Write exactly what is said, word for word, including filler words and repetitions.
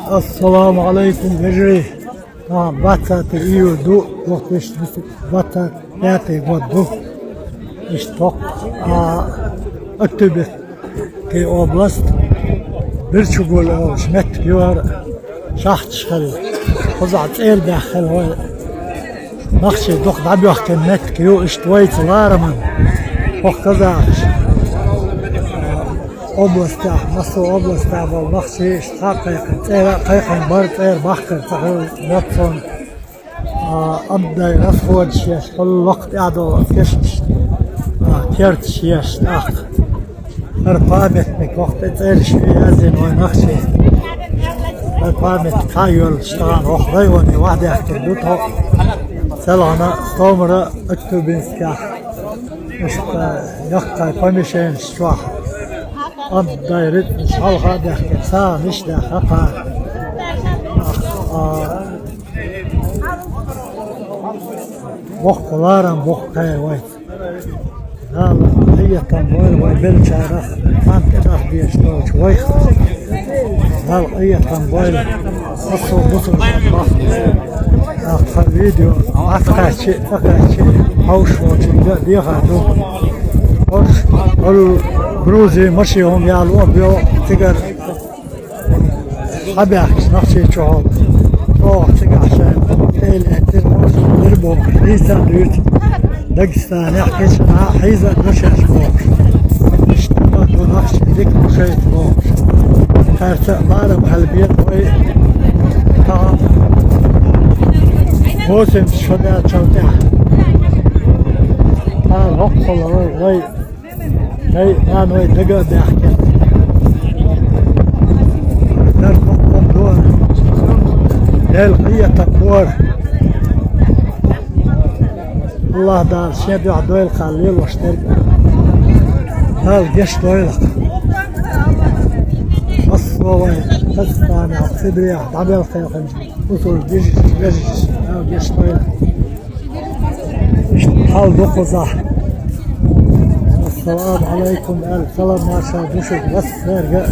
Ассаламу алейкум, вежарий. А, двадцатое июль ду, две тысячи двадцать пятый год ду. Иштта, а, Актюбинская область, Бирчугули олуш меттиг ю хӀара, шахташ хилла. Кхузахь цӀера баьхкина вай. Нохчий дукха дӀабоьхкина меттиг ю, иштта вайца лараман. ХӀокху казахаш, а, областехь, массо а областехь болу нохчий иштта хьа а кхайкхина, цӀера а кхайкхина бара, цӀера бахкар ца хилла, моццо. А, амдай расходаш еш, хӀаллакх тӀаьхьадолу кешнаш, а, керташ еш тӀаккха. ХӀара памятник, хӀокху тӀе цӀераш бен яздина вайн нохчийн. ХӀара памятник схьа а йоьллуш, тахана хӀокху районе вахьдаьхкина ду тхо. Селхана, Стомара, Актюбинскехь. Иштта яккхий помещенеш чохь. Амдай рицкъанаш хьалха а даьхкина, сагӀанаш а даьхна, хьакха. А, воккха ларам боккха кхайа вайца. Дала къинхетам бойла вай беллачарах, цхьаьна тӀедахьа дезаш долчу вайх. Дала къинхетам бойла. Массо а бусулба нах. Тхан видео дӀакхаьччи а, ца кхаьччи а, хьовш волчуьнга а дехар ду. Ош, Грузи машен хӀума яло а боьлху цигара. Хьабаьхкича нохчий чухьа. ЧӀогӀа цигахь шайна тӀе а лаьттира, бохуш, дийца а дуьйцу. Дагестанехь кхечанхьа хьийза а ду шаьш бохуш. Иштта ду нохчий дика ду шайца бохуш. Харца а ларам хьалабе вай. Тахана восемьдесят шо даьллачул тӀаьхьа. Тахана хӀоккхула вай, вай. Дай, нана, вай дага а баьхкина. Дар хӀокху дора. Дел хьетан бора. Аллах Дала шен дуьхьа дойла кхалла лелош дерг. Дала гечдойла. Массо а вай Дагестанехь, Сибрехь дӀабелла кхелхинчу бусулба дижича, вежича Дала гечдойла. Иштта хьал ду кхузахь. Ассаламу алайкум аьлла, салам маршалла ду шуьга массаьрга.